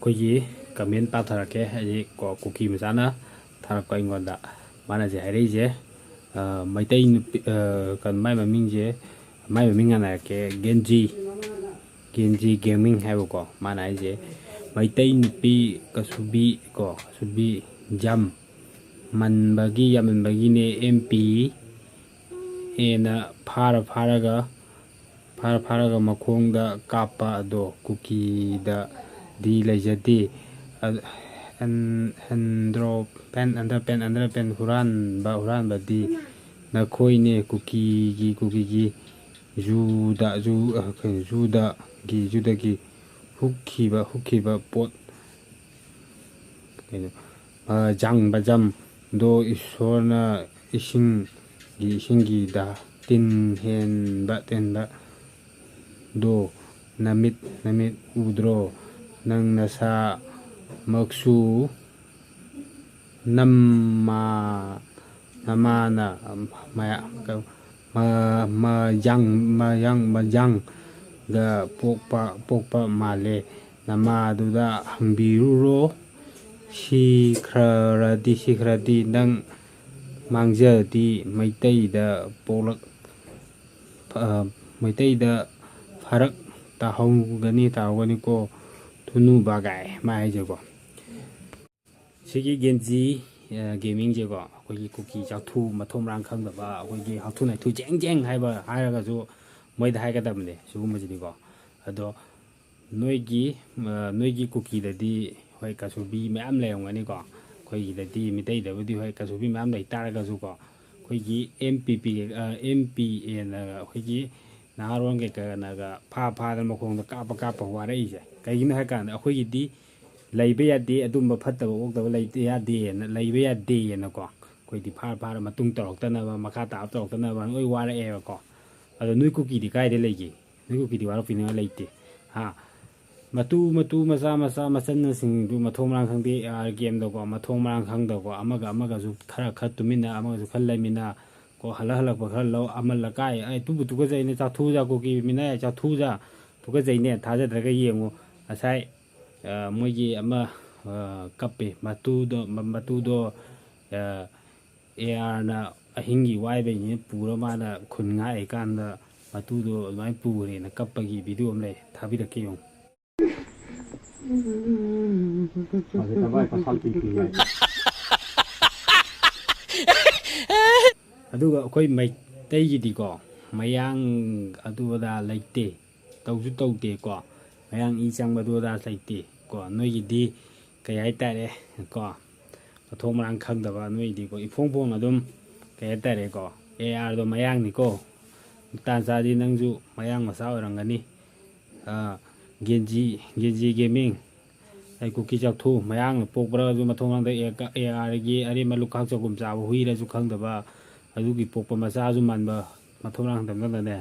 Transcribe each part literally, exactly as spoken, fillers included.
ꯑꯩꯈꯣꯏꯒꯤ ꯀꯃꯦꯟ ꯄꯥꯊꯔꯛꯀꯦ꯫ ꯍꯥꯏꯗꯤ ꯀꯣ, ꯀꯨꯀꯤ ꯃꯆꯥꯅ ꯊꯥꯔꯛꯄ ꯑꯩꯉꯣꯟꯗ꯫ ꯃꯥꯅ ꯍꯧꯖꯤꯛ ꯍꯥꯏꯔꯛꯏꯁꯦ, ꯑ, ꯃꯩꯇꯩ ꯅꯨꯄꯤ, ꯑ, ꯀꯩꯅꯣ, ꯃꯥꯏ ꯃꯃꯤꯡꯁꯦ, ꯃꯥꯏ ꯃꯃꯤꯡ ꯍꯥꯟꯅ ꯍꯥꯏꯔꯛꯀꯦ, ꯒꯦꯟꯖꯤ, ꯒꯦꯟꯖꯤ ꯒꯦꯃꯤꯡ ꯍꯥꯏꯕꯀꯣ꯫ ꯃꯥꯅ ꯍꯥꯏꯁꯦ, ꯃꯩꯇꯩ ꯅꯨꯄꯤ ꯀꯁꯨꯕꯤ ꯀꯣ, ꯀꯁꯨꯕꯤ ꯖꯝ ꯃꯟꯕꯒꯤ, ꯌꯥꯝꯃꯟꯕꯒꯤꯅꯦ ꯑꯦꯝ ꯄꯤ ꯑꯦꯅ ꯐꯥꯔ ꯐꯥꯔꯒ ꯐꯥꯔ ꯐꯥꯔꯒ ꯃꯈꯣꯡꯗ ꯀꯥꯞꯄ ꯑꯗꯣ ꯀꯨꯀꯤꯗꯗꯤ ꯂꯩꯖꯗꯦ꯫ ꯑ-, ꯑꯟ-, ꯑꯟꯗ꯭ꯔꯣ ꯄꯦꯟ, ꯑꯟꯗ꯭ꯔ ꯄꯦꯟ, ꯑꯟꯗ꯭ꯔ ꯄꯦꯟ ꯍꯨꯔꯥꯟꯕ, ꯍꯨꯔꯥꯟꯕꯗꯤ ꯅꯈꯣꯏꯅꯦ꯫ ꯀꯨꯀꯤꯒꯤ, ꯀꯨꯀꯤꯒꯤ ꯖꯨꯗ, ꯖꯨ-, ꯑ, ꯀꯩꯅꯣ, ꯖꯨꯗꯒꯤ, ꯖꯨꯗꯒꯤ ꯍꯨꯛꯈꯤꯕ, ꯍꯨꯛꯈꯤꯕ ꯄꯣꯠ, ꯀꯩꯅꯣ, ꯃꯖꯥꯡ, ꯃꯖꯝꯗꯣ ꯏꯁꯣꯔꯅ ꯏꯁꯤꯡꯒꯤ, ꯏꯁꯤꯡꯒꯤꯗ ꯇꯤꯟ ꯍꯦꯟꯕ, ꯇꯦꯟꯕꯗꯣ ꯅꯃꯤꯠ, ꯅꯃꯤꯠ ꯎꯗ꯭ꯔꯣ? ꯅꯪ ꯅꯁꯥꯃꯛꯁꯨ ꯅꯃꯥ-, ꯅꯃꯥꯅ ꯃꯌꯥ-, ꯃ-, ꯃꯌꯥꯡ-, ꯃꯌꯥꯡ-, ꯃꯌꯥꯡꯒ ꯄꯣꯛꯄ, ꯄꯣꯛꯄ ꯃꯥꯜꯂꯦ꯫ ꯅꯃꯥꯗꯨꯗ ꯍꯪꯕꯤꯔꯨꯔꯣ꯫ ꯁꯤꯈ꯭ꯔꯗꯤ, ꯁꯤꯈ꯭ꯔꯗꯤ ꯅꯪ ꯃꯥꯡꯖꯔꯗꯤ ꯃꯩꯇꯩꯗ ꯄꯣꯛꯂꯛ-, ꯑ, ꯃꯩꯇꯩꯗ ꯐꯔꯛ ꯇꯥꯍꯧꯒꯅꯤ, ꯇꯥꯍꯧꯒꯅꯤꯀꯣ, ꯊꯨꯅꯨꯕ ꯒꯥꯏ ꯃꯥ ꯍꯥꯏꯁꯦꯀꯣ꯫ ꯁꯤꯒꯤ ꯒꯦꯟꯖꯤ, ꯑ, ꯒꯦꯃꯤꯡꯁꯦꯀꯣ, ꯑꯩꯈꯣꯏꯒꯤ ꯀꯨꯀꯤ ꯆꯥꯛꯊꯨ, ꯃꯊꯣꯡ ꯃꯔꯥꯡ ꯈꯪꯗꯕ, ꯑꯩꯈꯣꯏꯒꯤ ꯍꯥꯛꯊꯨ ꯅꯥꯏꯊꯨ ꯖꯦꯡ ꯖꯦꯡ ꯍꯥꯏꯕ ꯍꯥꯏꯔꯒꯁꯨ ꯃꯣꯏꯗ ꯍꯥꯏꯒꯗꯕꯅꯦ ꯁꯤꯒꯨꯝꯕꯁꯤꯗꯤꯀꯣ꯫ ꯑꯗꯣ ꯅꯣꯏꯒꯤ, ꯑ, ꯅꯣꯏꯒꯤ ꯀꯨꯀꯤꯗꯗꯤ ꯍꯣꯏ ꯀꯁꯨꯕꯤ ꯃꯌꯥꯝ ꯂꯩꯔꯝꯒꯅꯤꯀꯣ꯫ ꯑꯩꯈꯣꯏꯒꯤꯗꯗꯤ ꯃꯤꯇꯩꯗꯕꯨꯗꯤ ꯍꯣꯏ ꯀꯁꯨꯕꯤ ꯃꯌꯥꯝ ꯂꯩ ꯇꯥꯔꯒꯁꯨꯀꯣ, ꯑꯩꯈꯣꯏꯒꯤ ꯑꯦꯝ ꯄꯤ ꯄꯤ, ꯑ, ꯑꯦꯝ ꯄꯤ ꯑꯦꯅ ꯑꯩꯈꯣꯏꯒꯤ ꯅꯍꯥꯔꯣꯟ ꯀꯩꯀꯥꯅꯒ ꯐꯥ ꯐꯥꯗꯅ ꯃꯈꯣꯡꯗ ꯀꯥꯞꯄ ꯀꯥꯞꯄ ꯋꯥꯔꯛꯏꯁꯦ ꯀꯩꯒꯤꯅꯣ ꯍꯥꯏ ꯀꯥꯟꯗ, ꯑꯩꯈꯣꯏꯒꯤꯗꯤ ꯂꯩꯕ ꯌꯥꯗꯦ, ꯑꯗꯨꯝꯕ ꯐꯠꯇꯕ ꯑꯣꯛꯇꯕ ꯂꯩꯇ ꯌꯥꯗꯦꯅ, ꯂꯩꯕ ꯌꯥꯗꯦꯅꯀꯣ꯫ ꯑꯩꯈꯣꯏꯗꯤ ꯐꯥꯔ ꯐꯥꯔ ꯃꯇꯨꯡ ꯇꯧꯔꯛꯇꯅꯕ, ꯃꯈꯥ ꯇꯥꯕ ꯇꯧꯔꯛꯇꯅꯕ ꯂꯣꯏ ꯋꯥꯔꯛꯑꯦꯕꯀꯣ꯫ ꯑꯗꯣ ꯅꯣꯏ ꯀꯨꯀꯤꯗꯤ ꯀꯥꯏꯗ ꯂꯩꯒꯦ? ꯅꯣꯏ ꯀꯨꯀꯤꯗꯤ ꯋꯥꯔꯛꯄꯤꯅꯤꯡꯉꯥꯏ ꯂꯩꯇꯦ꯫ ꯍꯥ? ꯃꯇꯨ, ꯃꯇꯨ ꯃꯆꯥ, ꯃꯆꯥ, ꯃꯆꯟꯅꯁꯤꯡꯗꯨ ꯃꯊꯣꯡ ꯃꯔꯥꯡ ꯈꯪꯗꯦ, ꯑꯥꯔ ꯒꯦꯝꯗꯀꯣ, ꯃꯊꯣꯡ ꯃꯔꯥꯡ ꯈꯪꯗꯕꯀꯣ, ꯑꯃꯒ ꯑꯃꯒꯁꯨ ꯈꯔ, ꯈꯔ ꯇꯨꯃꯤꯟꯅ, ꯑꯃꯒꯁꯨ ꯈꯔ ꯂꯩꯃꯤꯟꯅ, ꯀꯣ, ꯍꯜꯂꯛ, ꯍꯜꯂꯛꯄ ꯈꯔ ꯂꯧ, ꯑꯃ ꯂꯀꯥꯏ, "ꯑꯩ ꯇꯨꯕꯨ ꯇꯨꯀꯠꯆꯩꯅꯦ, ꯆꯥꯛꯊꯨꯖꯥ ꯀꯨꯀꯤ ꯃꯤꯅꯥꯏ, ꯆꯥꯛꯊꯨꯖꯥ, ꯇꯨꯀꯠꯆꯩꯅꯦ", ꯊꯥꯖꯗ꯭ꯔꯒ ꯌꯦꯡꯉꯨ꯫ ꯉꯁꯥꯏ ꯃꯣꯏꯒꯤ ꯑꯃ ꯀꯞꯄꯦ, ꯃꯇꯨꯗꯣ, ꯃꯇꯨꯗꯣ ꯑꯦ ꯑꯥꯔꯅ ꯑꯍꯤꯡꯒꯤ ꯋꯥꯏꯕꯩꯅꯦ ꯄꯨꯔ ꯃꯥꯅ ꯈꯨꯟ ꯉꯥꯛꯏꯀꯥꯟꯗ ꯃꯇꯨꯗꯣ ꯑꯗꯨꯃꯥꯏꯅ ꯄꯨꯈ꯭ꯔꯦꯅ ꯀꯞꯄꯒꯤ ꯚꯤꯗꯤꯑꯣ ꯑꯃ ꯂꯩ, ꯊꯥꯕꯤꯔꯛꯀꯦ ꯌꯦꯡꯉꯨ꯫ ꯑꯗꯨꯒ ꯑꯩꯈꯣꯏ ꯃꯩꯇꯩꯒꯤꯗꯤꯀꯣ, ꯃꯌꯥꯡ ꯑꯗꯨ ꯑꯗꯥ ꯂꯩꯇꯦ, ꯇꯧꯁꯨ ꯇꯧꯗꯦꯀꯣ, ꯃꯌꯥꯡ ꯏ ꯆꯪꯕ ꯑꯗꯨ ꯑꯗꯥ ꯂꯩꯇꯦ ꯀꯣ꯫ ꯅꯣꯏꯒꯤꯗꯤ ꯀꯩ ꯍꯥꯏꯇꯥꯔꯦ ꯀꯣ, ꯃꯊꯣꯡ ꯃꯔꯥꯡ ꯈꯪꯗꯕ ꯅꯣꯏꯒꯤꯗꯤꯀꯣ, ꯏꯐꯣꯡ ꯐꯣꯡ ꯑꯗꯨꯝ ꯀꯩ ꯍꯥꯏꯇꯥꯔꯦꯀꯣ, ꯑꯦ ꯑꯥꯔꯗꯣ ꯃꯌꯥꯡꯅꯤꯀꯣ꯫ ꯇꯥꯟ ꯆꯥꯗꯤ ꯅꯪꯁꯨ ꯃꯌꯥꯡ ꯃꯆꯥ ꯑꯣꯏꯔꯝꯒꯅꯤ꯫ ꯒꯦꯟꯖꯤ, ꯒꯦꯟꯖꯤ ꯒꯦꯃꯤꯡ, ꯑꯩ ꯀꯨꯀꯤ ꯆꯥꯛꯊꯨ, ꯃꯌꯥꯡꯅ ꯄꯣꯛꯄ꯭ꯔꯥꯁꯨ ꯃꯊꯣꯡ ꯃꯔꯥꯡꯗ ꯑꯦ ꯑꯥꯔꯒꯤ ꯑꯔꯦꯝꯕ ꯂꯨꯈꯥꯛ ꯆꯒꯨꯝ ꯆꯥꯕ ꯍꯨꯏꯔꯁꯨ ꯈꯪꯗꯕ, ꯑꯗꯨꯒꯤ ꯄꯣꯛꯄ ꯃꯆꯥꯁꯨ ꯃꯥꯟꯕ, ꯃꯊꯣꯡ ꯃꯔꯥꯡ ꯈꯪꯗꯕꯅꯅꯦ꯫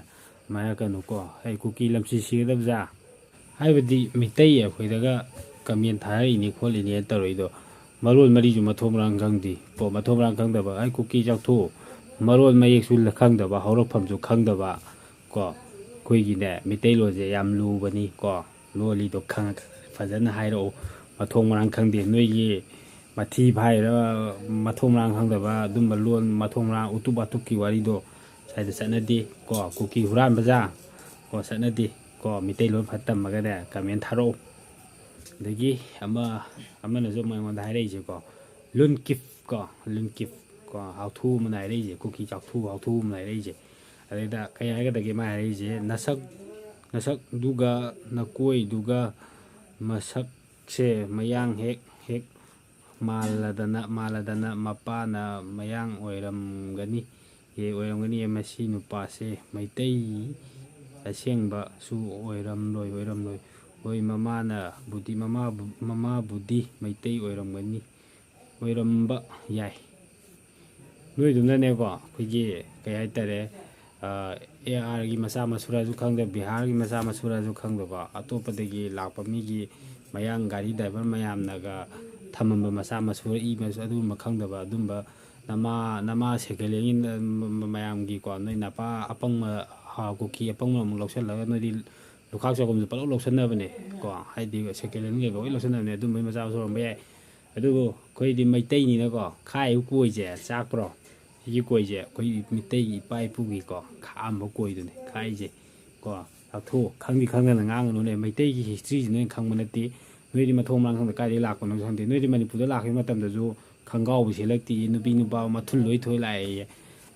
ꯃꯥꯏ ꯀꯩꯅꯣꯀꯣ, ꯑꯩ ꯀꯨꯀꯤ ꯂꯝꯁꯤ ꯁꯤꯒꯗꯕꯖꯥ꯫ ꯍꯥꯏꯕꯗꯤ ꯃꯤꯇꯩ ꯑꯩꯈꯣꯏꯗꯒ ꯀꯃꯦꯟ ꯊꯥꯔꯛꯏꯅꯤ ꯈꯣꯠꯂꯤꯅꯦꯅ ꯇꯧꯔꯛꯏꯗꯣ, ꯃꯔꯣꯟ ꯃꯔꯤꯁꯨ ꯃꯊꯣꯡ ꯃꯔꯥꯡ ꯈꯪꯗꯦ ꯀꯣ, ꯃꯊꯣꯡ ꯃꯔꯥꯡ ꯈꯪꯗꯕ, ꯑꯩ ꯀꯨꯀꯤ ꯆꯥꯛꯊꯣꯛ, ꯃꯔꯣꯟ ꯃꯌꯦꯛꯁꯨ ꯈꯪꯗꯕ, ꯍꯧꯔꯛꯐꯝꯁꯨ ꯈꯪꯗꯕ ꯀꯣ꯫ ꯑꯩꯈꯣꯏꯒꯤꯅꯦ ꯃꯤꯇꯩꯂꯣꯟꯁꯦ ꯌꯥꯝ ꯂꯨꯕꯅꯤ ꯀꯣ, ꯂꯣꯜꯂꯤꯗꯣ ꯈꯪꯉ ꯐꯖꯅ ꯍꯥꯏꯔꯛꯑꯣ꯫ ꯃꯊꯣꯡ ꯃꯔꯥꯡ ꯈꯪꯗꯦ ꯅꯣꯏꯒꯤ ꯃꯊꯤ ꯐꯥꯏꯔ, ꯃꯊꯣꯡ ꯃꯔꯥꯡ ꯈꯪꯗꯕ ꯑꯗꯨꯝꯕ ꯂꯣꯟ, ꯃꯊꯣꯡ ꯃꯔꯥꯡ ꯎꯇꯨꯞ ꯋꯥꯇꯨꯞꯀꯤ ꯋꯥꯔꯤꯗꯣ ꯁ꯭ꯋꯥꯏꯗ ꯆꯠꯅꯗꯦ ꯀꯣ꯫ ꯀꯨꯀꯤ ꯍꯨꯔꯥꯟꯕꯖꯥ ꯀꯣ, ꯆꯠꯅꯗꯦ ꯀꯣ꯫ ꯃꯤꯇꯩꯂꯣꯟ ꯐꯖ ꯇꯝꯃꯒꯅꯦ ꯀꯃꯦꯟ ꯊꯥꯔꯛꯑꯣ꯫ ꯑꯗꯒꯤ ꯑꯃ, ꯑꯃꯅꯁꯨ ꯑꯃꯨꯛ ꯑꯩꯉꯣꯟꯗ ꯍꯥꯏꯔꯛꯏꯁꯦꯀꯣ, ꯂꯨꯟꯀꯤꯞ ꯀꯣ, ꯂꯨꯟꯀꯤꯞ ꯀꯣ, ꯍꯥꯎꯊꯨ ꯑꯃꯅ ꯍꯥꯏꯔꯛꯏꯁꯦ, ꯀꯨꯀꯤ ꯆꯥꯎꯊꯨ ꯍꯥꯎꯊꯨ ꯑꯃꯅ ꯍꯥꯏꯔꯛꯏꯁꯦ꯫ ꯑꯗꯩꯗ ꯀꯩ ꯍꯥꯏꯒꯗꯒꯦ ꯃꯥ ꯍꯥꯏꯔꯛꯏꯁꯦ, ꯅꯁꯛ, ꯅꯁꯛꯗꯨꯒ ꯅꯀꯣꯏꯗꯨꯒ ꯃꯁꯛꯁꯦ ꯃꯌꯥꯡ ꯍꯦꯛ ꯍꯦꯛ ꯃꯥꯜꯂꯗꯅ, ꯃꯥꯜꯂꯗꯅ ꯃꯄꯥꯅ ꯃꯌꯥꯡ ꯑꯣꯏꯔꯝꯒꯅꯤ꯫ ꯑꯦ, ꯑꯣꯏꯔꯝꯒꯅꯤꯌꯦ꯫ ꯃꯁꯤ ꯅꯨꯄꯥꯁꯦ ꯃꯩꯇꯩ ꯑꯁꯦꯡꯕꯁꯨ ꯑꯣꯏꯔꯝꯂꯣꯏ, ꯑꯣꯏꯔꯝꯂꯣꯏ꯫ ꯍꯣꯏ, ꯃꯃꯥꯅ ꯕꯨꯗꯤ, ꯃꯃꯥꯕꯨ-, ꯃꯃꯥꯕꯨꯗꯤ ꯃꯩꯇꯩ ꯑꯣꯏꯔꯝꯒꯅꯤ, ꯑꯣꯏꯔꯝꯕ ꯌꯥꯏ꯫ ꯅꯣꯏꯗꯨꯅꯅꯦꯀꯣ, ꯑꯩꯈꯣꯏꯒꯤ ꯀꯩ ꯍꯥꯏꯇꯥꯔꯦ, ꯑꯦ ꯑꯥꯔꯒꯤ ꯃꯆꯥ ꯃꯁꯨꯔꯥꯁꯨ ꯈꯪꯗꯕ, ꯕꯤꯍꯥꯔꯒꯤ ꯃꯆꯥ ꯃꯁꯨꯔꯥꯁꯨ ꯈꯪꯗꯕ, ꯑꯇꯣꯞꯄꯗꯒꯤ ꯂꯥꯛꯄ ꯃꯤꯒꯤ ꯃꯌꯥꯡ ꯒꯥꯔꯤ ꯗ꯭ꯔꯥꯏꯚꯔ ꯃꯌꯥꯝꯅꯒ ꯊꯝꯃꯝꯕ ꯃꯆꯥ ꯃꯁꯨ, ꯏ ꯃꯁꯨ, ꯑꯗꯨꯒꯨꯝꯕ ꯈꯪꯗꯕ, ꯑꯗꯨꯝꯕ ꯅꯃꯥ, ꯅꯃꯥ ꯁꯦꯀꯦꯟ ꯍꯦꯟꯒꯤ ꯃꯌꯥꯝꯒꯤꯀꯣ, ꯅꯣꯏ ꯅꯄꯥ ꯑꯄꯪꯕ, ꯍꯥ, ꯀꯨꯀꯤ ꯑꯄꯪꯕ ꯑꯃꯨꯛ ꯂꯧꯁꯤꯜꯂꯒ ꯅꯣꯏꯗꯤ ꯂꯨꯈꯥꯛ ꯆꯒꯨꯝꯁꯨ ꯄꯪꯂꯧ ꯂꯧꯁꯟꯅꯕꯅꯦ ꯀꯣ, ꯍꯥꯏꯗꯤ ꯁꯦꯀꯦꯟ ꯍꯦꯟ ꯀꯩꯀꯩ ꯂꯣꯏ ꯂꯧꯁꯟꯅꯕꯅꯦ, ꯑꯗꯨꯝꯕꯒꯤ ꯃꯆꯥ ꯃꯁꯨ ꯑꯣꯏꯔꯝꯕ ꯌꯥꯏ꯫ ꯑꯗꯨꯕꯨ ꯑꯩꯈꯣꯏꯗꯤ ꯃꯩꯇꯩꯅꯤꯅꯀꯣ, ꯈꯥꯛꯏꯕ ꯀꯣꯏꯁꯦ, ꯆꯥꯛꯄ꯭ꯔꯣ? ꯁꯤꯒꯤ ꯀꯣꯏꯁꯦ ꯑꯩꯈꯣꯏ ꯃꯩꯇꯩꯒꯤ ꯏꯄꯥ ꯏꯄꯨꯒꯤꯀꯣ, ꯈꯥꯛꯑꯝꯕ ꯀꯣꯏꯗꯨꯅꯦ ꯈꯥꯛꯏꯁꯦ ꯀꯣ꯫ ꯂꯥꯛꯊꯣꯛꯑꯣ, ꯈꯪꯗꯤ ꯈꯪꯗꯅ ꯉꯥꯡꯒꯅꯨꯅꯦ, ꯃꯩꯇꯩꯒꯤ ꯍꯤꯁꯇ꯭ꯔꯤꯁꯤ ꯅꯣꯏꯅ ꯈꯪꯕ ꯅꯠꯇꯦ꯫ ꯅꯣꯏꯗꯤ ꯃꯊꯣꯡ ꯃꯔꯥꯡ ꯈꯪꯗ ꯀꯥꯏꯗꯒꯤ ꯂꯥꯛꯄꯅꯣꯁꯨ ꯈꯪꯗꯦ꯫ ꯅꯣꯏꯗꯤ ꯃꯅꯤꯄꯨꯔꯗ ꯂꯥꯛꯈꯤꯕ ꯃꯇꯝꯗꯁꯨ ꯈꯣꯡꯒ꯭ꯔꯥꯎꯕꯨ ꯁꯦꯠꯂꯛꯇꯦ, ꯅꯨꯄꯤ ꯅꯨꯄꯥ ꯃꯊꯨꯟ ꯂꯣꯏ ꯊꯣꯛꯑ ꯂꯥꯛꯑꯦꯌꯦ꯫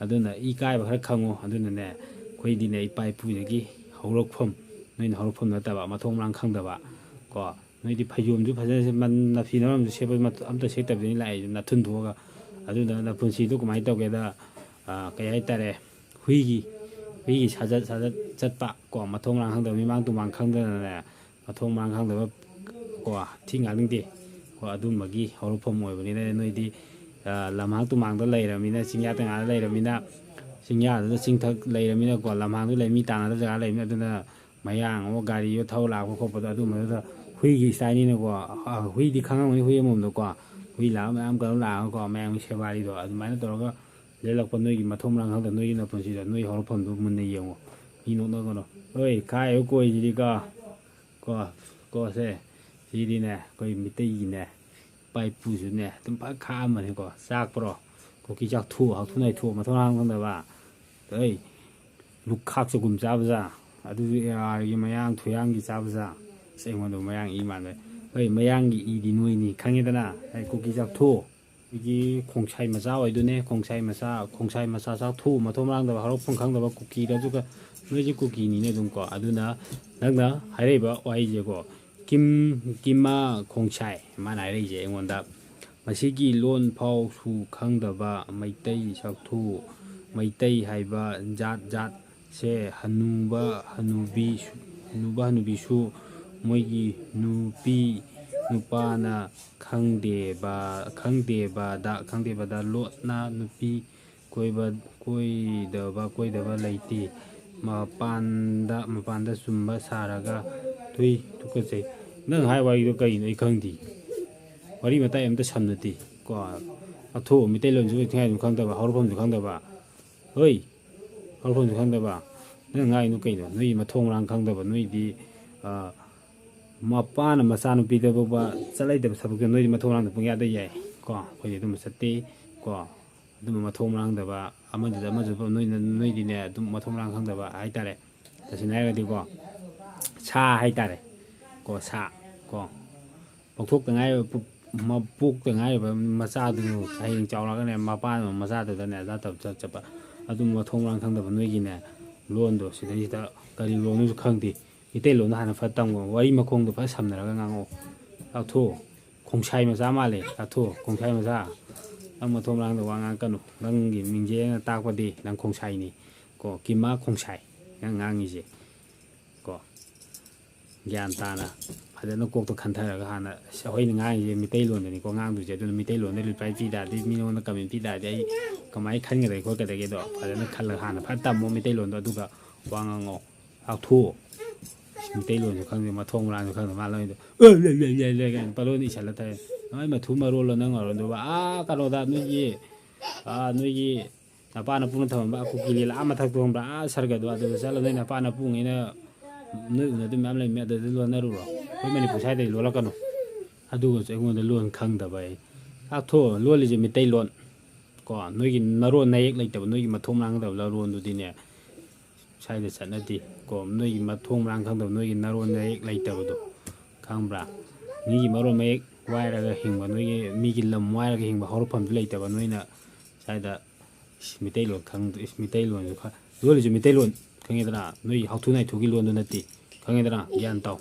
ꯑꯗꯨꯅ ꯏꯀꯥꯏꯕ ꯈꯔ ꯈꯪꯉꯣ꯫ ꯑꯗꯨꯅꯅꯦ, ꯑꯩꯈꯣꯏꯗꯤꯅꯦ ꯏꯄꯥ ꯏꯄꯨꯗꯒꯤ ꯍꯧꯔꯛꯐꯝ, ꯅꯣꯏꯅ ꯍꯧꯔꯛꯐꯝ ꯅꯠꯇꯕ, ꯃꯊꯣꯡ ꯃꯔꯥꯡ ꯈꯪꯗꯕ ꯀꯣ꯫ ꯅꯣꯏꯗꯤ ꯐꯩꯖꯣꯝꯁꯨ ꯐꯖꯅ ꯁꯦ-, ꯃꯟ-, ꯅꯐꯤ ꯅꯔꯣꯟꯁꯨ ꯁꯦꯠꯄ ꯃꯠ-, ꯑꯝꯇ ꯁꯦꯠꯇꯕꯗꯅꯤ ꯂꯥꯛꯏꯗꯣ, ꯅꯥꯊꯨꯟ ꯊꯣꯛꯑꯒ꯫ ꯑꯗꯨꯅ ꯅꯄꯨꯟꯁꯤꯗꯣ ꯀꯃꯥꯏꯅ ꯇꯧꯒꯦꯗ, ꯑꯥ, ꯀꯩ ꯍꯥꯏꯇꯥꯔꯦ, ꯍꯨꯏꯒꯤ, ꯍꯨꯏꯒꯤ ꯁꯥꯖꯠ, ꯁꯥꯖꯠ ꯆꯠꯄ ꯀꯣ, ꯃꯊꯣꯡ ꯃꯔꯥꯡ ꯈꯪꯗꯕ, ꯃꯤꯃꯥꯡ ꯇꯨꯃꯥꯡ ꯈꯪꯗꯅꯅꯦ, ꯃꯊꯣꯡ ꯃꯔꯥꯡ ꯈꯪꯗꯕ ꯀꯣ, ꯊꯤ ꯉꯥꯡꯅꯤꯡꯗꯦ ꯀꯣ꯫ ꯑꯗꯨꯝꯕꯒꯤ ꯍꯧꯔꯛꯐꯝ ꯑꯣꯏꯕꯅꯤꯅ ꯅꯣꯏꯗꯤ, ꯑꯥ, ꯂꯝꯍꯥꯡ ꯇꯨꯃꯥꯡꯗ ꯂꯩꯔꯕꯅꯤꯅ, ꯆꯤꯡꯌꯥ ꯇꯉꯥꯗ ꯂꯩꯔꯕꯅꯤꯅ, ꯆꯤꯡꯌꯥꯗꯨꯗ ꯆꯤꯡꯊꯛ ꯂꯩꯔꯕꯅꯤꯅꯀꯣ, ꯂꯝꯍꯥꯡꯗꯨ ꯂꯩ ꯃꯤ ꯇꯥꯟꯅꯗꯕ ꯖꯒꯥ ꯂꯩꯕꯅꯤꯅ, ꯑꯗꯨꯅ ꯃꯌꯥꯡ ꯑꯃ ꯒꯥꯔꯤꯗꯣ ꯊꯧ ꯂꯥꯛꯄ ꯈꯣꯠꯄꯗꯣ, ꯑꯗꯨꯝꯕꯗꯨꯗ ꯍꯨꯏꯒꯤ ꯏꯁꯇꯥꯏꯜꯅꯤꯅꯀꯣ, ꯑ, ꯍꯨꯏꯗꯤ ꯈꯪꯉꯝꯒꯅꯤ, ꯍꯨꯏ ꯑꯃꯃꯝꯗꯀꯣ, ꯍꯨꯏ ꯂꯥꯛꯑ ꯃꯌꯥꯝ ꯀꯩꯅꯣ ꯂꯥꯛꯑꯒꯀꯣ, ꯃꯌꯥꯝꯒꯤ ꯁꯦꯕꯥꯔꯤꯗꯣ ꯑꯗꯨꯃꯥꯏꯅ ꯇꯧꯔꯒ ꯂꯦꯜꯂꯛꯄ ꯅꯣꯏꯒꯤ ꯃꯊꯣꯡ ꯃꯔꯥꯡ ꯈꯪꯗ ꯅꯣꯏꯒꯤ ꯅꯄꯨꯟꯁꯤꯗ ꯅꯣꯏ ꯍꯧꯔꯛꯐꯝꯗꯨ ꯃꯨꯟꯅ ꯌꯦꯡꯉꯣ꯫ ꯃꯤ ꯅꯣꯛꯅꯒꯅꯣ꯫ ꯍꯣꯏ, ꯈꯥꯏꯕ ꯀꯣꯏꯁꯤꯗꯤꯀꯣ, ꯀꯣ, ꯀꯣ, ꯁꯦ, ꯁꯤꯗꯤꯅꯦ ꯑꯩꯈꯣꯏ ꯃꯤꯇꯩꯒꯤꯅꯦ ꯏꯄꯥ ꯏꯄꯨꯁꯨꯅꯦ ꯑꯗꯨꯝ ꯐꯖ ꯈꯥꯛꯑꯝꯕꯅꯤꯀꯣ꯫ ꯆꯥꯛꯄ꯭ꯔꯣ? ꯀꯨꯀꯤ ꯆꯥꯛꯊꯣꯛ, ꯍꯥꯎꯊꯨ ꯅꯥꯏꯊꯣꯛ, ꯃꯊꯣꯡ ꯃꯔꯥꯡ ꯈꯪꯗꯕ꯫ ꯑꯩ ꯂꯨꯈꯥꯛ ꯆꯒꯨꯝ ꯆꯥꯕꯖꯥ꯫ ꯑꯗꯨꯗꯤ ꯑꯥꯔꯒꯤ ꯃꯌꯥꯡ ꯊꯣꯏꯌꯥꯡꯒꯤ ꯆꯥꯕꯖꯥ꯫ ꯑꯁ, ꯑꯩꯉꯣꯟꯗ ꯃꯌꯥꯡ ꯏ ꯃꯥꯟꯕ꯫ ꯍꯣꯏ, ꯃꯌꯥꯡꯒꯤ ꯏꯗꯤ ꯅꯣꯏꯅꯤ ꯈꯪꯉꯦꯗꯅ꯫ ꯑꯩ ꯀꯨꯀꯤ ꯆꯥꯛꯊꯣꯛ꯫ ꯑꯩꯒꯤ ꯈꯣꯡꯁꯥꯏ ꯃꯆꯥ ꯑꯣꯏꯗꯣꯏꯅꯦ꯫ ꯈꯣꯡꯁꯥꯏ ꯃꯆꯥ, ꯈꯣꯡꯁꯥꯏ ꯃꯆꯥ ꯆꯥꯛꯊꯣꯛ, ꯃꯊꯣꯡ ꯃꯔꯥꯡꯗꯕ, ꯍꯧꯔꯛꯐꯝ ꯈꯪꯗꯕ ꯀꯨꯀꯤꯗ꯫ ꯑꯗꯨꯒ ꯅꯣꯏꯁꯦ ꯀꯨꯀꯤꯅꯤꯅꯦ ꯑꯗꯨꯝꯀꯣ꯫ ꯑꯗꯨꯅ ꯅꯪꯅ ꯍꯥꯏꯔꯛꯏꯕ ꯋꯥꯍꯩꯁꯦꯀꯣ, ꯀꯤꯝ, ꯀꯤꯝꯃ ꯈꯣꯡꯁꯥꯏ, ꯃꯥꯅ ꯍꯥꯏꯔꯛꯏꯁꯦ ꯑꯩꯉꯣꯟꯗ꯫ ꯃꯁꯤꯒꯤ ꯂꯣꯟ ꯐꯥꯎꯁꯨ ꯈꯪꯗꯕ ꯃꯩꯇꯩ ꯁꯛꯊꯨ, ꯃꯩꯇꯩ ꯍꯥꯏꯕ ꯖꯥꯠ ꯖꯥꯠ ꯁꯦ ꯍꯅꯨꯕ, ꯍꯅꯨꯕꯤ, ꯍꯅꯨꯕ, ꯍꯅꯨꯕꯤꯁꯨ ꯃꯣꯏꯒꯤ ꯅꯨꯄꯤ ꯅꯨꯄꯥꯅ ꯈꯪꯗꯦꯕ, ꯈꯪꯗꯦꯕꯗ, ꯈꯪꯗꯦꯕꯗ ꯂꯣꯠꯅ ꯅꯨꯄꯤ ꯀꯣꯏꯕ, ꯀꯣꯏꯗꯕ, ꯀꯣꯏꯗꯕ ꯂꯩꯇꯦ꯫ ꯃꯄꯥꯟꯗ, ꯃꯄꯥꯟꯗ ꯆꯨꯝꯕ ꯁꯥꯔꯒ ꯇꯨꯏ ꯇꯨꯀꯠꯆꯩ꯫ ꯅꯪ ꯍꯥꯏ ꯋꯥꯔꯤꯗꯣ ꯀꯩꯅꯣ ꯑꯩ ꯈꯪꯗꯦ꯫ ꯋꯥꯔꯤ ꯃꯇꯥꯏ ꯑꯝꯇ ꯁꯝꯅꯗꯦ ꯀꯣ꯫ ꯑꯊꯣꯛ ꯃꯩꯇꯩꯂꯣꯟꯁꯨ ꯊꯤꯉꯥꯏꯁꯨ ꯈꯪꯗꯕ, ꯍꯧꯔꯛꯐꯝꯁꯨ ꯈꯪꯗꯕ꯫ ꯍꯣꯏ, ꯍꯧꯔꯛꯐꯝꯁꯨ ꯈꯪꯗꯕ꯫ ꯅꯪ ꯉꯥꯡꯉꯤꯗꯣ ꯀꯩꯅꯣ? ꯅꯣꯏ ꯃꯊꯣꯡ ꯃꯔꯥꯡ ꯈꯪꯗꯕ, ꯅꯣꯏꯗꯤ, ꯑ, ꯃꯄꯥꯅ ꯃꯆꯥꯅꯨꯄꯤꯗ ꯐꯥꯎꯕ ꯆꯠꯂꯩꯇꯕ ꯊꯕꯛꯇꯣ ꯅꯣꯏꯗꯤ ꯃꯊꯣꯡ ꯃꯔꯥꯡꯗ ꯄꯪꯌꯥꯗ ꯌꯥꯏ ꯀꯣ꯫ ꯑꯩꯈꯣꯏꯗꯤ ꯑꯗꯨꯝꯕ ꯆꯠꯇꯦ ꯀꯣ꯫ ꯑꯗꯨꯝꯕ ꯃꯊꯣꯡ ꯃꯔꯥꯡꯗꯕ, ꯑꯃꯗꯨꯗ ꯑꯃꯗꯨꯗ ꯅꯣꯏꯅ, ꯅꯣꯏꯗꯤꯅꯦ ꯑꯗꯨꯝ ꯃꯊꯣꯡ ꯃꯔꯥꯡ ꯈꯪꯗꯕ ꯍꯥꯏꯇꯥꯔꯦ꯫ ꯇꯁꯦꯡꯅ ꯍꯥꯏꯔꯒꯗꯤꯀꯣ, ꯁꯥ ꯍꯥꯏꯇꯥꯔꯦ ꯀꯣ, ꯁꯥ ꯀꯣ꯫ ꯄꯣꯛꯊꯣꯛꯇ ꯉꯥꯏꯔꯤꯕ ꯄꯨ-, ꯃ-, ꯄꯣꯛꯇ ꯉꯥꯏꯔꯤꯕ ꯃꯆꯥꯗꯨ ꯍꯌꯦꯡ ꯆꯥꯎꯔꯛꯑꯒꯅꯦ ꯃꯄꯥꯅ ꯃꯆꯥꯗꯨꯗꯅꯦ ꯑꯗꯥ ꯇꯧ ꯆꯠ-, ꯆꯠꯄ꯫ ꯑꯗꯨꯝ ꯃꯊꯣꯡ ꯃꯔꯥꯡ ꯈꯪꯗꯕ ꯅꯣꯏꯒꯤꯅꯦ ꯂꯣꯟꯗꯣ ꯁꯤꯗꯩꯁꯤꯗ ꯀꯔꯤ ꯂꯣꯟꯅꯣꯁꯨ ꯈꯪꯗꯦ꯫ ꯃꯤꯇꯩꯂꯣꯟꯗ ꯍꯥꯟꯅ ꯐꯠ ꯇꯝꯒꯣ꯫ ꯋꯥꯔꯤ ꯃꯈꯣꯡꯗꯣ ꯐꯠ ꯁꯝꯅꯔꯒ ꯉꯥꯡꯉꯛꯑꯣ꯫ ꯂꯥꯛꯊꯣꯛꯑꯣ꯫ ꯈꯣꯡꯁꯥꯏ ꯃꯆꯥ ꯃꯥꯜꯂꯦ꯫ ꯂꯥꯛꯊꯣꯛꯑꯣ, ꯈꯣꯡꯁꯥꯏ ꯃꯆꯥ꯫ ꯅꯪ ꯃꯊꯣꯡ ꯃꯔꯥꯡꯗ ꯋꯥ ꯉꯥꯡꯉꯛꯀꯅꯨ꯫ ꯅꯪꯒꯤ ꯃꯤꯡꯖꯦꯜꯅ ꯇꯥꯛꯄꯗꯤ ꯅꯪ ꯈꯣꯡꯁꯥꯏꯅꯤ ꯀꯣ꯫ ꯀꯤꯃꯥ ꯈꯣꯡꯁꯥꯏ ꯅꯪ ꯉꯥꯡꯉꯤꯁꯦ ꯀꯣ꯫ ꯒ꯭ꯌꯥꯟ ꯇꯥꯅ ꯐꯖꯅ ꯀꯣꯛꯇꯣ ꯈꯟꯊꯔꯒ ꯍꯥꯟꯅ, ꯑꯁ, ꯑꯩꯈꯣꯏꯅ ꯉꯥꯡꯉꯤꯁꯦ ꯃꯤꯇꯩꯂꯣꯟꯗꯅꯤꯀꯣ ꯉꯥꯡꯗꯣꯏꯁꯦ, ꯑꯗꯨꯅ ꯃꯤꯇꯩꯂꯣꯟꯗ reply ꯄꯤ ꯇꯥꯔꯗꯤ, ꯃꯤꯉꯣꯟꯗ comment ꯄꯤ ꯇꯥꯔꯗꯤ ꯑꯩ ꯀꯃꯥꯏꯅ ꯈꯟꯒꯗꯒꯦ ꯈꯣꯠꯀꯗꯒꯦꯗꯣ ꯐꯖꯅ ꯈꯜꯂꯒ ꯍꯥꯟꯅ ꯐꯖꯅ ꯇꯝꯃꯣ ꯃꯤꯇꯩꯂꯣꯟꯗꯣ, ꯑꯗꯨꯒ ꯋꯥ ꯉꯥꯡꯉꯣ꯫ ꯂꯥꯎꯊꯣꯛꯑꯣ꯫ ꯃꯤꯇꯩꯂꯣꯟꯁꯨ ꯈꯪꯗꯦ, ꯃꯊꯣꯡ ꯃꯔꯥꯡꯁꯨ ꯈꯪꯗꯦ, ꯃꯥ ꯂꯣꯏꯗꯣ "ꯑꯦ, ꯂꯦ, ꯂꯦ, ꯂꯦ, ꯂꯦ" ꯀꯥꯏꯅ ꯄꯪꯂꯣꯟꯗ ꯏꯁꯜꯂ ꯊꯥꯏ꯫ ꯅꯣꯏ ꯃꯊꯨ ꯃꯔꯣꯜꯂꯣ ꯅꯪ ꯑꯣꯏꯔꯣ, ꯑꯗꯨꯒ ꯑꯥ ꯀꯩꯅꯣꯗ ꯅꯣꯏꯒꯤ, ꯑꯥ, ꯅꯣꯏꯒꯤ ꯅꯄꯥ ꯅꯄꯨꯅ ꯊꯝꯃꯝꯕ ꯀꯨꯀꯤ ꯂꯤꯂꯥ ꯑꯥ ꯃꯊꯛꯇꯣ ꯈꯪꯕ꯭ꯔꯥ? ꯑꯥ ꯁꯔꯒꯗꯣ ꯑꯗꯨꯗ ꯆꯠꯂ ꯅꯣꯏ ꯅꯄꯥ ꯅꯄꯨꯉꯩꯅ ꯅꯣꯏ ꯎꯅꯗꯣꯏ ꯃꯌꯥꯝ ꯂꯩꯕꯅꯦ, ꯑꯗꯨꯗ ꯂꯣꯟꯅꯔꯨꯔꯣ꯫ ꯑꯩꯈꯣꯏ ꯃꯅꯤꯄꯨꯔ ꯁ꯭ꯋꯥꯏꯗꯗꯤ ꯂꯣꯜꯂꯛꯀꯅꯨ꯫ ꯑꯗꯨꯒꯁꯨ ꯑꯩꯉꯣꯟꯗ ꯂꯣꯟ ꯈꯪꯗꯕ ꯑꯩ꯫ ꯂꯥꯛꯊꯣꯛꯑꯣ, ꯂꯣꯜꯂꯤꯁꯦ ꯃꯤꯇꯩꯂꯣꯟ꯫ ꯀꯣ, ꯅꯣꯏꯒꯤ ꯅꯔꯣꯟ ꯅꯌꯦꯛ ꯂꯩꯇꯕ, ꯅꯣꯏꯒꯤ ꯃꯊꯣꯡ ꯃꯔꯥꯡ ꯈꯪꯗꯕ ꯂꯣꯟꯗꯨꯗꯤꯅꯦ, ꯁ꯭ꯋꯥꯏꯗ ꯆꯠꯅꯗꯦ꯫ ꯀꯣ, ꯅꯣꯏꯒꯤ ꯃꯊꯣꯡ ꯃꯔꯥꯡ ꯈꯪꯗꯕ, ꯅꯣꯏꯒꯤ ꯅꯔꯣꯟ ꯅꯌꯦꯛ ꯂꯩꯇꯕꯗꯣ, ꯈꯪꯕ꯭ꯔꯥ? ꯃꯤꯒꯤ ꯃꯔꯣꯟ ꯃꯌꯦꯛ ꯋꯥꯏꯔꯒ ꯍꯤꯡꯕ, ꯅꯣꯏꯒꯤ ꯃꯤꯒꯤ ꯂꯝ ꯋꯥꯏꯔꯒ ꯍꯤꯡꯕ ꯍꯧꯔꯛꯐꯝꯁꯨ ꯂꯩꯇꯕ ꯅꯣꯏꯅ ꯁ꯭ꯋꯥꯏꯗ ꯏꯁ, ꯃꯤꯇꯩꯂꯣꯟ ꯈꯪꯗ-, ꯏꯁ, ꯃꯤꯇꯩꯂꯣꯟꯁꯨ ꯈ-, ꯂꯣꯜꯂꯤꯁꯨ ꯃꯤꯇꯩꯂꯣꯟ, ꯈꯪꯉꯦꯗꯅ? ꯅꯣꯏ ꯍꯥꯎꯊꯨ ꯅꯥꯏꯊꯨꯒꯤ ꯂꯣꯟꯗꯨ ꯅꯠꯇꯦ, ꯈꯪꯉꯦꯗꯅ? ꯒ꯭ꯌꯥꯟ ꯇꯥꯎ꯫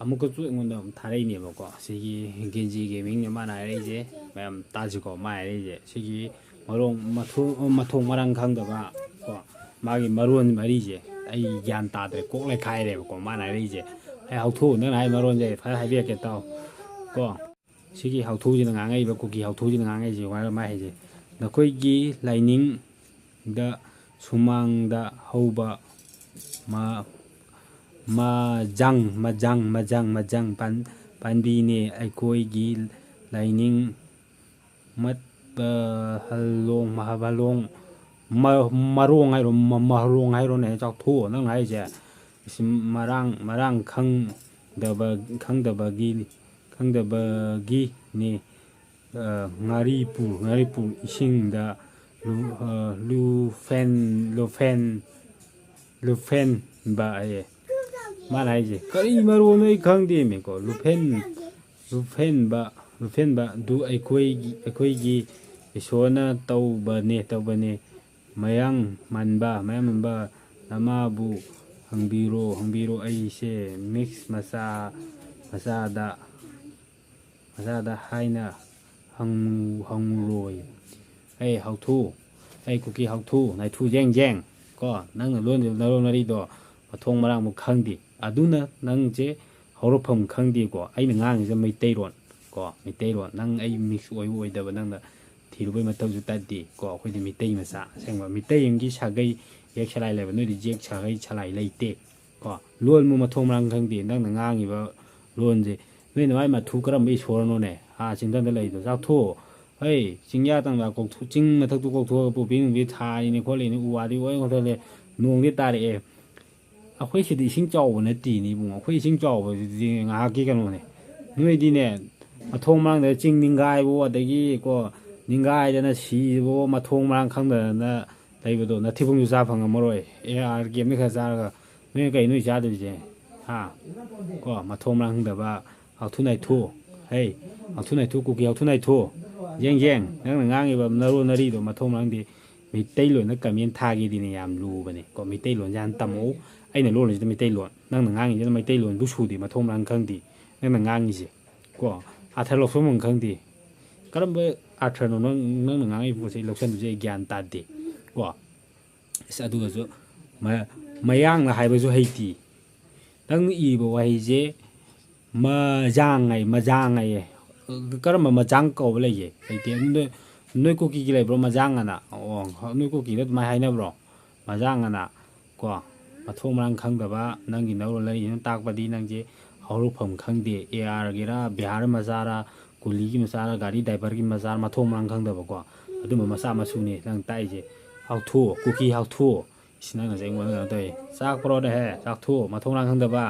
ꯑꯃꯨꯛꯀꯁꯨ ꯑꯩꯉꯣꯟꯗ ꯑꯃꯨꯛ ꯊꯥꯔꯛꯏꯅꯦꯕꯀꯣ, ꯁꯤꯒꯤ ꯒꯦꯟꯖꯤ ꯒꯦꯃꯤꯡꯅ ꯃꯥꯅ ꯍꯥꯏꯔꯛꯏꯁꯦ, ꯃꯌꯥꯝ ꯇꯥꯁꯤꯀꯣ, ꯃꯥ ꯍꯥꯏꯔꯛꯏꯁꯦ, ꯁꯤꯒꯤ ꯃꯔꯣꯡ-, ꯃꯊꯣ-, ꯃꯊꯣꯡ ꯃꯔꯥꯡ ꯈꯪꯗꯕ ꯀꯣ, ꯃꯥꯒꯤ ꯃꯔꯣꯟ ꯃꯔꯤꯁꯦ ꯑꯩ ꯒ꯭ꯌꯥꯟ ꯇꯥꯗ꯭ꯔꯦ, ꯀꯣꯛ ꯂꯩꯈꯥꯏꯔꯦꯕꯀꯣ, ꯃꯥꯅ ꯍꯥꯏꯔꯛꯏꯁꯦ꯫ ꯑꯩ ꯍꯥꯎꯊꯨ, ꯅꯪꯅ ꯍꯥꯏ ꯃꯔꯣꯟꯁꯦ ꯑꯩ ꯐꯖꯅ ꯍꯥꯏꯕꯤꯔꯛꯀꯦ ꯇꯥꯎ ꯀꯣ꯫ ꯁꯤꯒꯤ ꯍꯥꯎꯊꯨꯁꯤꯅ ꯉꯥꯡꯉꯛꯏꯕ, ꯀꯨꯀꯤ ꯍꯥꯎꯊꯨꯁꯤꯅ ꯉꯥꯡꯉꯛꯏꯁꯦ, ꯃꯥ-, ꯃꯥ ꯍꯥꯏꯁꯦ, "ꯅꯈꯣꯏꯒꯤ ꯂꯥꯏꯅꯤꯡꯗ ꯁꯨꯃꯥꯡꯗ ꯍꯧꯕ ꯃ-, ꯃꯖꯥꯡ, ꯃꯖꯥꯡ, ꯃꯖꯥꯡ, ꯃꯖꯥꯡ ꯄꯥꯟ-, ꯄꯥꯟꯕꯤꯅꯦ꯫ ꯑꯩꯈꯣꯏꯒꯤ ꯂꯥꯏꯅꯤꯡ ꯃꯠ-, ꯑ, ꯍꯜꯂꯣꯡ, ꯃꯍꯥꯕꯂꯣꯡ ꯃ- ꯃꯔꯣꯡ ꯍꯥꯏꯔꯣ, ꯃ- ꯃꯔꯣꯡ ꯍꯥꯏꯔꯣꯅꯦ, ꯆꯥꯎꯊꯣꯛꯑꯣ ꯅꯪ ꯍꯥꯏꯁꯦ꯫ ꯏꯁ, ꯃꯔꯥꯡ ꯃꯔꯥꯡ ꯈꯪꯗꯕ, ꯈꯪꯗꯕꯒꯤ, ꯈꯪꯗꯕꯒꯤꯅꯤ꯫ ꯑ, ꯉꯥꯔꯤꯄꯨ, ꯉꯥꯔꯤꯄꯨ ꯏꯁꯤꯡꯗ ꯂꯨ- ꯑ, ꯂꯨꯐꯦꯟ ꯂꯨꯐꯦꯟ ꯂꯨꯐꯦꯟꯕ ꯍꯥꯏꯌꯦ꯫ ꯃꯥꯅ ꯍꯥꯏꯁꯦ ꯀꯔꯤ ꯃꯔꯣꯟꯅꯣ ꯑꯩ ꯈꯪꯗꯦꯃꯤꯀꯣ꯫ ꯂꯨꯐꯦꯟ ꯂꯨꯐꯦꯟꯕ ꯂꯨꯐꯦꯟꯕ ꯗꯨ ꯑꯩꯈꯣꯏꯒꯤ ꯑꯩꯈꯣꯏꯒꯤ ꯏꯁꯣꯔꯅ ꯇꯧꯕꯅꯦ ꯇꯧꯕꯅꯦ꯫ ꯃꯌꯥꯡ ꯃꯥꯟꯕ ꯃꯌꯥꯡ ꯃꯥꯟꯕ ꯅꯃꯥꯕꯨ ꯍꯪꯕꯤꯔꯣ ꯍꯪꯕꯤꯔꯣ꯫ ꯑꯩꯁꯦ ꯃꯤꯛꯁ ꯃꯆꯥ ꯃꯆꯥꯗ ꯃꯆꯥꯗ ꯍꯥꯏꯅ ꯍꯪꯉꯨ ꯍꯪꯉꯨꯔꯣꯏ꯫ ꯑꯩ ꯍꯥꯎꯊꯨ, ꯑꯩ ꯀꯨꯀꯤ ꯍꯥꯎꯊꯨ ꯅꯥꯏꯊꯨ ꯖꯦꯡ ꯖꯦꯡ꯫ ꯀꯣ, ꯅꯪꯅ ꯂꯣꯟꯗ ꯅꯔꯣꯟ ꯃꯔꯤꯗꯣ ꯃꯊꯣꯡ ꯃꯔꯥꯡꯕꯨ ꯈꯪꯗꯦ꯫ ꯑꯗꯨꯅ ꯅꯪꯁꯦ ꯍꯧꯔꯛꯐꯝ ꯈꯪꯗꯦꯀꯣ꯫ ꯑꯩꯅ ꯉꯥꯡꯉꯤꯁꯦ ꯃꯩꯇꯩꯔꯣꯟ꯫ ꯀꯣ, ꯃꯩꯇꯩꯔꯣꯟ꯫ ꯅꯪ ꯑꯩ ꯃꯤꯛꯁ ꯑꯣꯏꯕ ꯑꯣꯏꯗꯕ ꯅꯪꯅ ꯊꯤꯔꯨꯕꯩ ꯃꯊꯧꯁꯨ ꯇꯥꯗꯦ꯫ ꯀꯣ, ꯑꯩꯈꯣꯏꯗꯤ ꯃꯩꯇꯩ ꯃꯆꯥ ꯑꯁꯦꯡꯕ꯫ ꯃꯩꯇꯩ ꯑꯃꯒꯤ ꯁꯥꯒꯩ ꯌꯦꯛ ꯁꯂꯥꯏ ꯂꯩꯕ, ꯅꯣꯏꯗꯤ ꯌꯦꯛ ꯁꯥꯒꯩ ꯁꯂꯥꯏ ꯂꯩꯇꯦ꯫ ꯀꯣ, ꯂꯣꯟꯕꯨ ꯃꯊꯣꯡ ꯃꯔꯥꯡ ꯈꯪꯗꯦ꯫ ꯅꯪꯅ ꯉꯥꯡꯉꯤꯕ ꯂꯣꯟꯁꯦ, ꯅꯣꯏ ꯅꯃꯥꯏ ꯃꯊꯨ ꯀꯔꯝꯕ ꯏꯁꯣꯔꯅꯣꯅꯦ? ꯑꯥ, ꯆꯤꯡꯗꯝꯗ ꯂꯩꯗꯣ ꯆꯥꯛꯊꯣꯛꯑꯣ꯫ ꯍꯩ, ꯆꯤꯡꯌꯥ ꯇꯝꯌꯥ ꯀꯣꯛꯊꯣꯛ-, ꯆꯤꯡ ꯃꯊꯛꯇꯨ ꯀꯣꯛꯊꯣꯛꯑꯒ ꯄꯣꯄꯤ ꯅꯨꯡꯕꯤ ꯊꯥꯔꯤꯅꯦ ꯈꯣꯠꯂꯤꯅꯦ, ꯎ ꯋꯥꯗꯤ ꯂꯣꯏ ꯀꯣꯛꯊꯠꯂꯦ, ꯅꯣꯡꯗꯤ ꯇꯥꯔꯛꯑꯦ꯫ ꯑꯩꯈꯣꯏ ꯁꯤꯗꯤ ꯏꯁꯤꯡ ꯆꯥꯎꯕ ꯅꯠꯇꯦꯅꯦ ꯏꯕꯨꯡꯉꯣ꯫ ꯑꯩꯈꯣꯏ ꯏꯁꯤꯡ ꯆꯥꯎꯕꯁꯤꯗꯤ ꯉꯥꯏꯍꯥꯛꯀꯤ ꯀꯩꯅꯣꯅꯦ꯫ ꯅꯣꯏꯗꯤꯅꯦ, ꯃꯊꯣꯡ ꯃꯔꯥꯡꯗ ꯆꯤꯡ ꯅꯤꯡꯒꯥꯏꯕꯣ, ꯑꯗꯒꯤ ꯀꯣ, ꯅꯤꯡꯒꯥꯏꯗꯅ ꯁꯤꯕꯣ, ꯃꯊꯣꯡ ꯃꯔꯥꯡ ꯈꯪꯗꯗꯅ ꯂꯩꯕꯗꯣ, ꯅꯊꯤꯕꯣꯡꯁꯨ ꯆꯥ ꯐꯪꯉꯝꯃꯔꯣꯏ꯫ ꯑꯦ ꯑꯥꯔ ꯒꯦꯝꯅꯤ ꯈꯔ ꯆꯥꯔꯒ꯫ ꯅꯣꯏ ꯀꯩ ꯅꯣꯏ ꯆꯥꯗꯣꯏꯁꯦ? ꯍꯥ? ꯀꯣ, ꯃꯊꯣꯡ ꯃꯔꯥꯡ ꯈꯪꯗꯕ, ꯍꯥꯎꯊꯨ ꯅꯥꯏꯊꯨ꯫ ꯍꯩ, ꯍꯥꯎꯊꯨ ꯅꯥꯏꯊꯨ, ꯀꯨꯀꯤ ꯍꯥꯎꯊꯨ ꯅꯥꯏꯊꯨ꯫ ꯌꯦꯡ ꯌꯦꯡ, ꯅꯪꯅ ꯉꯥꯡꯉꯤꯕ ꯅꯔꯣꯟ ꯅꯔꯤꯗꯣ ꯃꯊꯣꯡ ꯃꯔꯥꯡꯗꯤ꯫ ꯃꯩꯇꯩꯂꯣꯟꯗ ꯀꯃꯦꯟ ꯊꯥꯒꯦꯗꯤꯅꯦ ꯌꯥꯝ ꯂꯨꯕꯅꯦ꯫ ꯀꯣ, ꯃꯩꯇꯩꯂꯣꯟꯁꯦ ꯍꯥꯟꯅ ꯇꯝꯃꯛꯎ꯫ ꯑꯩꯅ ꯂꯣꯜꯂꯤꯁꯤꯗ ꯃꯩꯇꯩꯂꯣꯟ꯫ ꯅꯪꯅ ꯉꯥꯡꯉꯤꯁꯤꯅ ꯃꯩꯇꯩꯂꯣꯟꯕꯨ ꯁꯨꯗꯦ, ꯃꯊꯣꯡ ꯃꯔꯥꯡ ꯈꯪꯗꯦ꯫ ꯅꯪꯅ ꯉꯥꯡꯉꯤꯁꯦ꯫ ꯀꯣ, ꯑꯥꯔꯊ ꯂꯧꯁꯟꯐꯝ ꯈꯪꯗꯦ꯫ ꯀꯔꯝꯕ ꯑꯥꯔꯊꯅꯣ ꯅꯪ, ꯅꯪꯅ ꯉꯥꯡꯉꯤꯕ ꯄꯣꯠꯁꯦ ꯑꯩ ꯂꯧꯁꯟꯕꯁꯦ ꯑꯩ ꯒ꯭ꯌꯥꯟ ꯇꯥꯗꯦ꯫ ꯀꯣ, ꯑꯁ, ꯑꯗꯨꯒꯁꯨ ꯃ-, ꯃꯌꯥꯡꯅ ꯍꯥꯏꯕꯁꯨ ꯍꯩꯇꯦ꯫ ꯅꯪꯅ ꯏꯔꯤꯕ ꯋꯥꯍꯩꯁꯦ ꯃꯖꯥꯡ ꯍꯥꯏ, ꯃꯖꯥꯡ ꯍꯥꯏꯌꯦ꯫ ꯀꯔꯝꯕ ꯃꯖꯥꯡ ꯀꯧꯕ ꯂꯩꯒꯦ? ꯂꯩꯇꯦ꯫ ꯅꯣꯏ, ꯅꯣꯏ ꯀꯨꯀꯤꯒꯤ ꯂꯩꯕ꯭ꯔꯣ ꯃꯖꯥꯡ ꯑꯅ? ꯑꯣ, ꯅꯣꯏ ꯀꯨꯀꯤꯗ ꯑꯗꯨꯃꯥꯏꯅ ꯍꯥꯏꯅꯕ꯭ꯔꯣ? ꯃꯖꯥꯡ ꯑꯅ꯫ ꯀꯣ, ꯃꯊꯣꯡ ꯃꯔꯥꯡ ꯈꯪꯗꯕ ꯅꯪꯒꯤ ꯅꯔꯣꯜ ꯂꯩꯔꯤꯁꯤꯅ ꯇꯥꯛꯄꯗꯤ ꯅꯪꯁꯦ ꯍꯧꯔꯛꯐꯝ ꯈꯪꯗꯦ꯫ ꯑꯦ ꯑꯥꯔꯒꯤꯔ, ꯕꯤꯍꯥꯔ ꯃꯆꯥꯔ, ꯀꯨꯂꯤꯒꯤ ꯃꯆꯥꯔ, ꯒꯥꯔꯤ ꯗ꯭ꯔꯥꯏꯚꯔꯒꯤ ꯃꯆꯥꯔ, ꯃꯊꯣꯡ ꯃꯔꯥꯡ ꯈꯪꯗꯕꯀꯣ, ꯑꯗꯨꯝꯕ ꯃꯆꯥ ꯃꯁꯨꯅꯤ ꯅꯪ ꯇꯥꯛꯏꯁꯦ꯫ ꯍꯥꯎꯊꯨ, ꯀꯨꯀꯤ ꯍꯥꯎꯊꯨ꯫ ꯏꯁ, ꯅꯪꯅꯁꯦ ꯑꯩꯉꯣꯟꯗ ꯀꯩꯅꯣ ꯇꯧꯋꯤ꯫ ꯆꯥꯛ ꯄꯣꯔꯛꯑꯣꯅꯦꯍꯦ, ꯆꯥꯛꯊꯨ, ꯃꯊꯣꯡ ꯃꯔꯥꯡ ꯈꯪꯗꯕ꯫